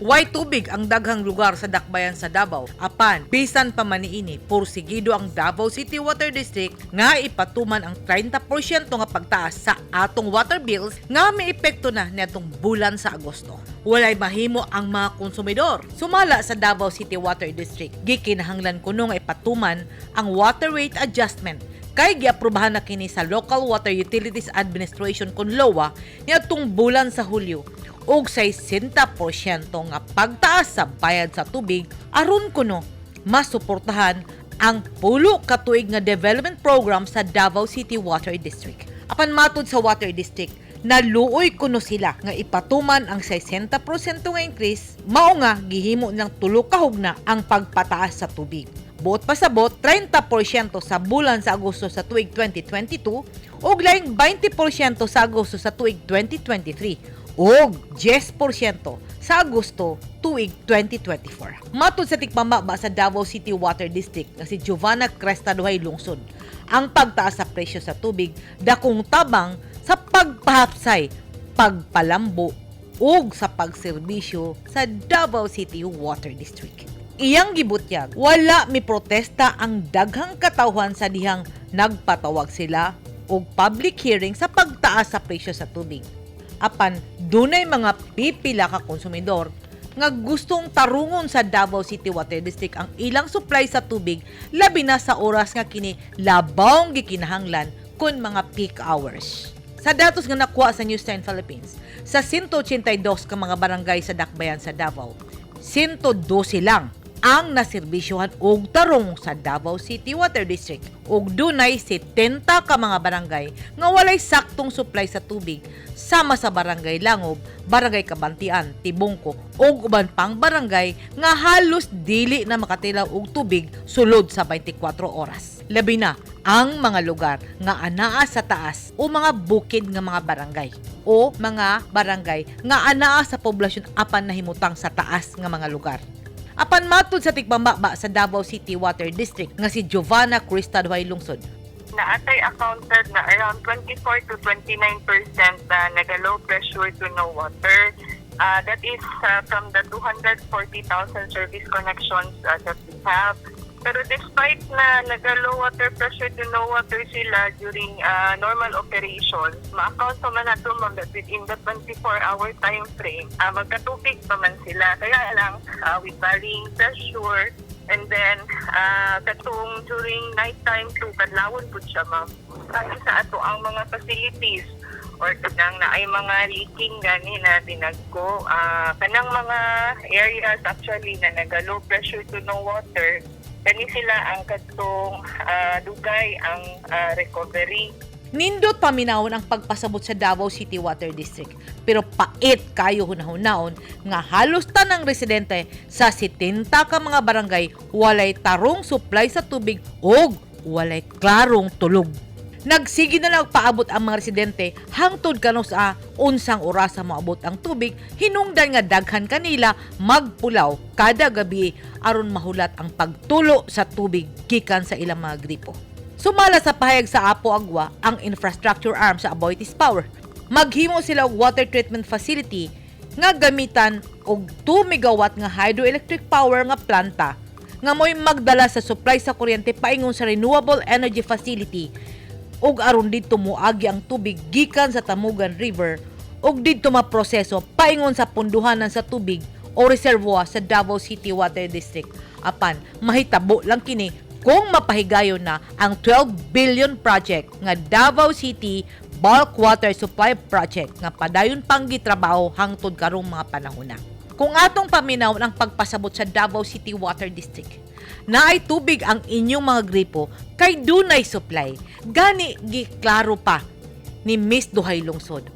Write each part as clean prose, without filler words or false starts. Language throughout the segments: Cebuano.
Way tubig ang daghang lugar sa dakbayan sa Davao. Apan, bisan pa man niini, pursigido ang Davao City Water District nga ipatuman ang 30% nga pagtaas sa atong water bills nga may epekto na niadtong bulan sa Agosto. Walay mahimo ang mga konsumidor. Sumala sa Davao City Water District, gikinahanglan kuno nga ipatuman ang water rate adjustment kay giaprobahan na kini sa Local Water Utilities Administration kon LOA niadtong bulan sa Hulyo og 60% nga pagtaas sa bayad sa tubig aron kuno masuportahan ang 10 ka tuig nga development program sa Davao City Water District. Apan matud sa Water District, naluoy kuno sila nga ipatuman ang 60% nga increase, mao nga gihimo ng tulo ka hugna ang pagpataas sa tubig. Buot pasabot, 30% sa bulan sa Agosto sa tuig 2022 ug laing 20% sa Agosto sa tuig 2023 ug 10% sa Agosto tuig 2024. Matud sa tikpamaba sa Davao City Water District nga si Giovanna Cresta Duhay Lungsod, ang pagtaas sa presyo sa tubig dakong tabang sa pagpahapsay, pagpalambo ug sa pagserbisyo sa Davao City Water District. Iyang gibutyag, wala mi protesta ang daghang katawhan sa dihang nagpatawag sila og public hearing sa pagtaas sa presyo sa tubig. Apan dunay mga pipila ka konsumidor nga gustong tarungon sa Davao City Water District ang ilang supply sa tubig, labi na sa oras nga kini labawng gikinahanglan kun mga peak hours. Sa datos nga nakuha sa News 10 Philippines, sa 182 ka mga barangay sa Dakbayan sa Davao, 112 lang ang naserbisyohan og tarong sa Davao City Water District ug dunay 70 ka mga barangay nga walay saktong supply sa tubig sama sa Barangay Langob, Barangay Kabantian, Tibungko ug uban pang barangay nga halos dili na makatilaw og tubig sulod sa 24 oras. Labi na ang mga lugar nga anaa sa taas o mga bukid nga mga barangay o mga barangay nga anaa sa poblasyon apan nahimutang sa taas nga mga lugar. Apan matud sa tikpamaba sa Davao City Water District nga si Giovanna Crista Duhay Lungsod, Naa tay accounted na around 24 to 29% na naga-low pressure to no water. That is from the 240,000 service connections that we have. Pero despite na naga-low water pressure to no water sila during normal operations, ma-account pa man nato, ma'am, that within the 24-hour time frame, magkatubig pa man sila. Kaya lang, with varying pressure, and then, katong during nighttime too, kadlawon pud siya, ma'am. Kasi sa ato ang mga facilities or kanang naay mga leaking gani na dinagko, kanang mga areas actually na naga low pressure to no water, kani sila ang katong dugay ang recovery. Nindot paminawon ang pagpasabot sa Davao City Water District. Pero pait kayo hunahunaon nga halos tanang residente sa 70 ka mga barangay walay tarong supply sa tubig ug walay klarong tulog. Nagsige na lang paabot ang mga residente hangtod kanus-a unsang orasa moabot ang tubig, hinungdan nga daghan kanila magpulaw kada gabi aron mahulat ang pagtulo sa tubig gikan sa ilang mga gripo. Sumala sa pahayag sa Apo Agua, ang infrastructure arm sa Aboitiz Power, maghimo sila og water treatment facility nga gamitan og 2 megawatt nga hydroelectric power nga planta nga mo'y magdala sa supply sa kuryente paingon sa renewable energy facility ug aron didto moagi ang tubig gikan sa Tamugan River ug didto maproseso paingon sa punduhanan sa tubig o reservoir sa Davao City Water District. Apan mahitabo lang kini kung mapahigayon na ang 12 billion project nga Davao City Bulk Water Supply Project nga padayon pang gitrabaho hangtod karong mga panahon na. Kung atong paminawon ang pagpasabot sa Davao City Water District, naay tubig ang inyong mga gripo kay dunay supply. Gani giklaro pa ni Miss Duhay Lungsod.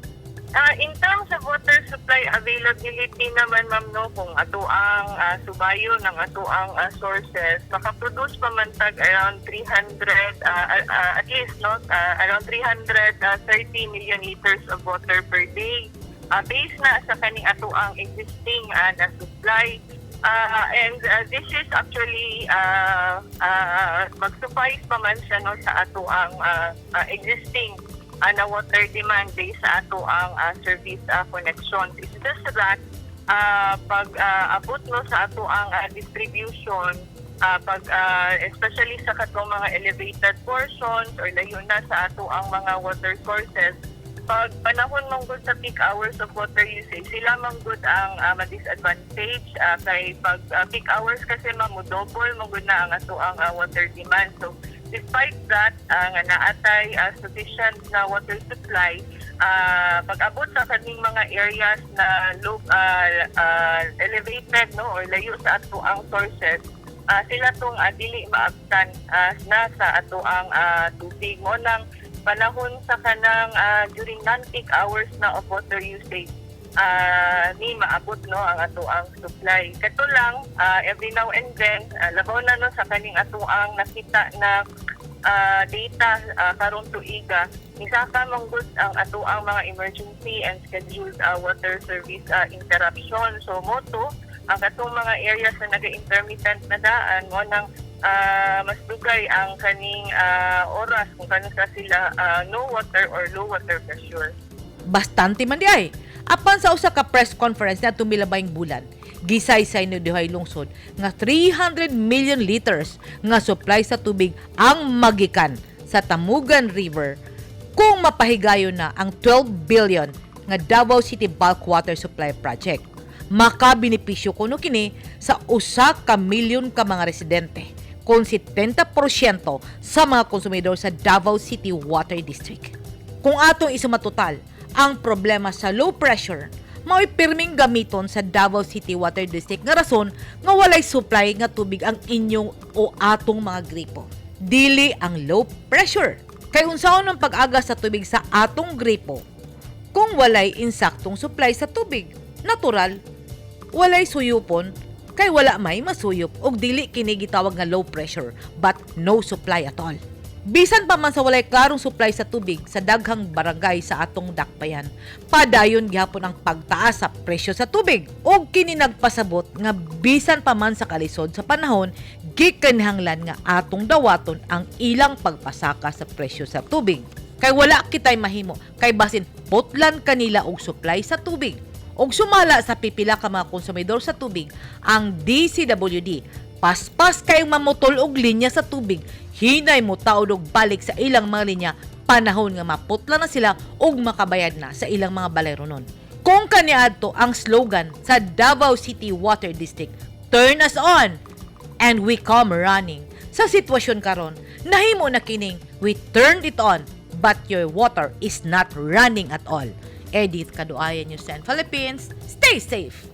In terms of water supply availability naman, ma'am, no, kung ato ang subayo ng ato ang sources, makaproduce pa man tag around 300, at least, no, around 330 million liters of water per day. Based na sa kaning ato ang existing na supply. And this is actually mag-suffice pa man siya, no, sa ato ang existing na water demand based sa ato ang service connections. It's just that Pag abot no sa ato ang distribution, pag especially sa katong mga elevated portions or layo na sa ato ang mga water sources, pag panahon man gud sa peak hours of water usage, sila man gud ang ma-disadvantage kay pag peak hours kasi mamo-double man gud na ang ato ang water demand. So despite that nga naatay sufficient na water supply, pag abot sa kaning mga areas na low, elevated no or layo sa ato ang sources, sila tong dili maabtan na sa ato ang tubig. Mo nang panahon sa kanang during non-peak hours na of water usage ni maabot no ang ato ang supply. Kato lang every now and then, labaw na no sa kaning ato ang nakita na data karong tuiga, misaka man gud ang ato ang mga emergency and scheduled water service interruption. So mo to ang katong mga areas na naga-intermittent na daan, mo nang mas dugay ang kaning oras kung kanus-a sila no water or low water pressure. Bastante man di ay. Apan sa usa ka press conference na tumilabayng bulan, gisaysay ni duhay lungsod nga 300 million liters nga supply sa tubig ang magikan sa Tamugan River kung mapahigayon na ang 12 billion nga Davao City Bulk Water Supply Project. Makabenepisyo kuno kini sa 1 ka milyon ka mga residente kon 70% sa mga konsumidor sa Davao City Water District. Kung atong isumatotal, ang problema sa low pressure mao'y pirming gamiton sa Davao City Water District nga rason nga walay supply nga tubig ang inyong o atong mga gripo. Dili ang low pressure. Kay unsaon ang pag-agas sa tubig sa atong gripo kung walay insaktong supply sa tubig? Natural, walay suyupon kay wala may masuyop og dili kini gitawag nga low pressure but no supply at all. Bisan pa man sa walay klarong supply sa tubig sa daghang barangay sa atong dakbayan, padayon gihapon ang pagtaas sa presyo sa tubig. Og kini nagpasabot nga bisan pa man sa kalisod sa panahon, gikinahanglan nga atong dawaton ang ilang pagpasaka sa presyo sa tubig. Kay wala kitay mahimo kay basin putlan kanila og supply sa tubig. Og sumala sa pipila ka mga konsumidor sa tubig, ang DCWD paspas kayong mamutol og linya sa tubig, hinay mo taod og balik sa ilang mga linya panahon nga maputla na sila og makabayad na sa ilang mga balayronon. Kung kaniadto ang slogan sa Davao City Water District, "Turn us on and we come running." Sa sitwasyon karon, nahimo na kining "We turned it on but your water is not running at all." Edith Kaduayan, News 10 Philippines. Stay safe.